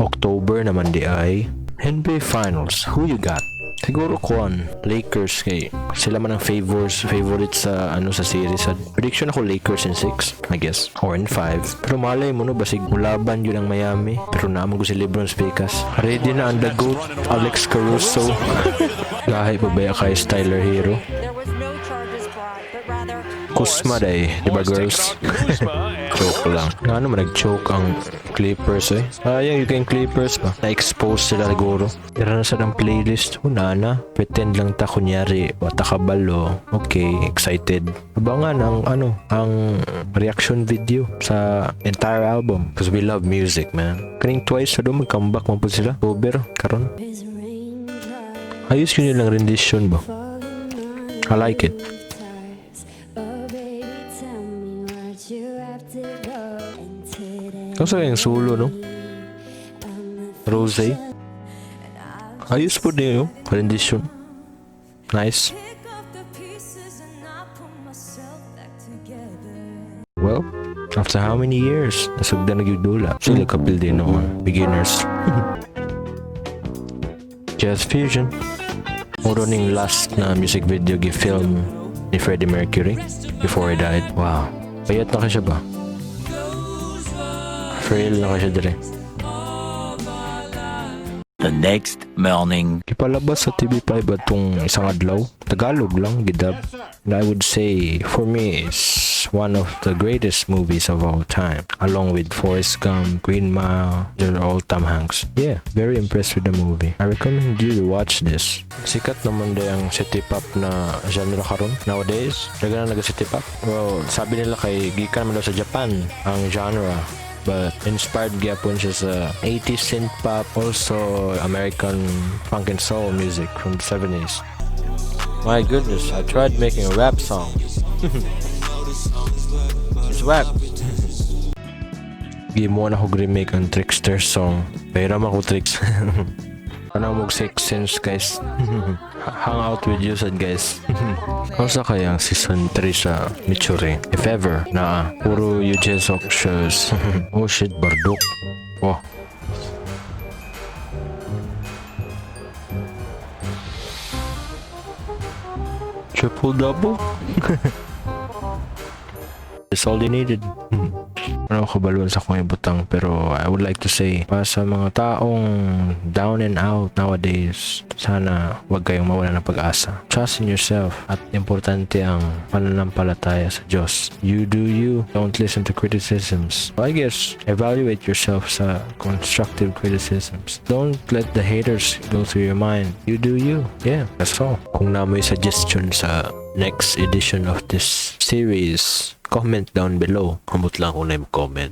October naman diay. NBA Finals, who you got? Siguro kuan, Lakers kay sila man ang favorite sa ano, sa series. Sa prediction ako, Lakers in 6, I guess, or in 5. Pero malay mo no, basig mulaban yun ang Miami. Pero naa man ko si LeBron sa pikas. Ready na ang the GOAT, Alex Caruso. Gahi pa ba kay Tyler Herro? There was no charges brought, but rather Kusma diay, di ba, girls? Joke lang. Nga ano man nag-choke ang Clippers eh. Sayang yung kayong Clippers ba? Na-expose sila siguro. Tira na sa ng playlist. Una na. Pretend lang ta kunyari. Wata kabalo. Okay, excited. Abangan ang ano, ang reaction video sa entire album. Because we love music, man. Kaning Twice sa do mag-comeback man po sila. October, karon. Ayos yun nilang rendition ba? I like it. Oh baby, tell me why'd you have to go? And today Kaso yung solo, no? Rose. Ayos po din yung rendition. Nice. Pick up the pieces and I put myself back together. Well, after how many years? Nasugdan na gyud dula. Sila kapil din noon. Beginners. Jazz fusion. Muro ning last na music video gi-film ni Freddie Mercury before he died. Wow. Payat na siya ba? Frail na siya dire. The next morning. Gipalabas sa TV5 atong isang adlaw. Tagalog lang, gi-dub. And I would say, for me, it's one of the greatest movies of all time. Along with Forrest Gump, Green Mile, they're all Tom Hanks. Yeah, very impressed with the movie. I recommend you to watch this. Sikat naman din ang city pop na genre karon nowadays. Daghan na naga-city pop. Well, sabi nila kay gikan man daw sa Japan ang genre, but inspired gyapon siya sa 80s synth pop, also American funk and soul music from the 70s. My goodness, I tried making a rap song. It's whack. Gimo na ko remake ang Trickster song. Pero man ko tricks. Ano mo six sense, guys. Hang out with you sad, guys. Kamusta kaya ang season 3 sa Michuri? If ever, na puro Yoo Jae-suk shows. Oh shit, Bardok. Oh. Triple double? That's all they needed. Ano ako kabaluan sa akong ibutang, pero I would like to say para sa mga taong down and out nowadays, sana wag kayong mawala ng pag-asa. Trust in yourself at importante ang pananampalataya sa Diyos. You do you. Don't listen to criticisms. I guess evaluate yourself sa constructive criticisms. Don't let the haters go through your mind. You do you. Yeah, that's all. Kung naa moy suggestion sa next edition of this series, comment down below. Humot lang kung na comment.